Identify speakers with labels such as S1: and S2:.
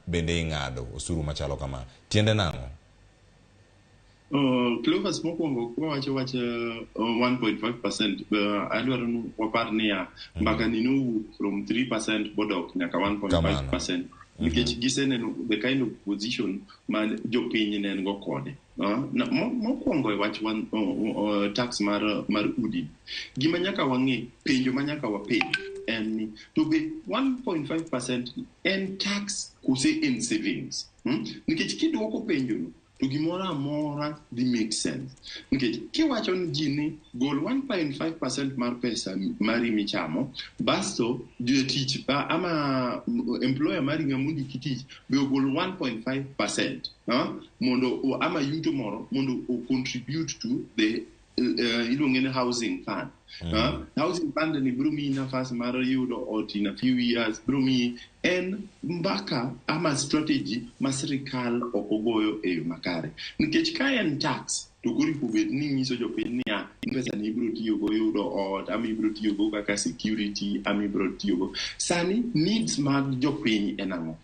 S1: Bende ing'ado osuru machalo kama. Tiende nang'o?
S2: Cleophas, mokwongo kwawacho wach 1.5%, adwaro ni wapar niya, mbaka ni nowuok from 3% bodok nyaka 1.5% nikech giseneno the kind of position ma jopiny ne en go kode. Mokwongo e wach tax mar udi, gima nyaka wang'e, penjo ma nyaka wapenj en ni to be 1.5% en tax kose en savings? Nikech kiduoko penjono to gimoro amora dhi make sense, nikech kiwacho ni ji ni gol 1.5% mar pesa mari michamo, basto jatich ama employer mari, ng'ama ondiki tich be ogol 1.5% mondo ama yuto moro mondo o contribute to the iluonge ni housing fund. Housing fund ni biro miyi nafas mar yudo ot in a few years, biro miyi en mbaka ama strategy ma sirikal ok ogoyo e yo makare, nikech ka en tax to koro ipo bed ni nyiso jopiny niya, pesa ni ibiro tiyogo yudo ot ama ibiro tiyogo kaka security ama ibiro tiyogo sani needs mag jopiny en ang'o.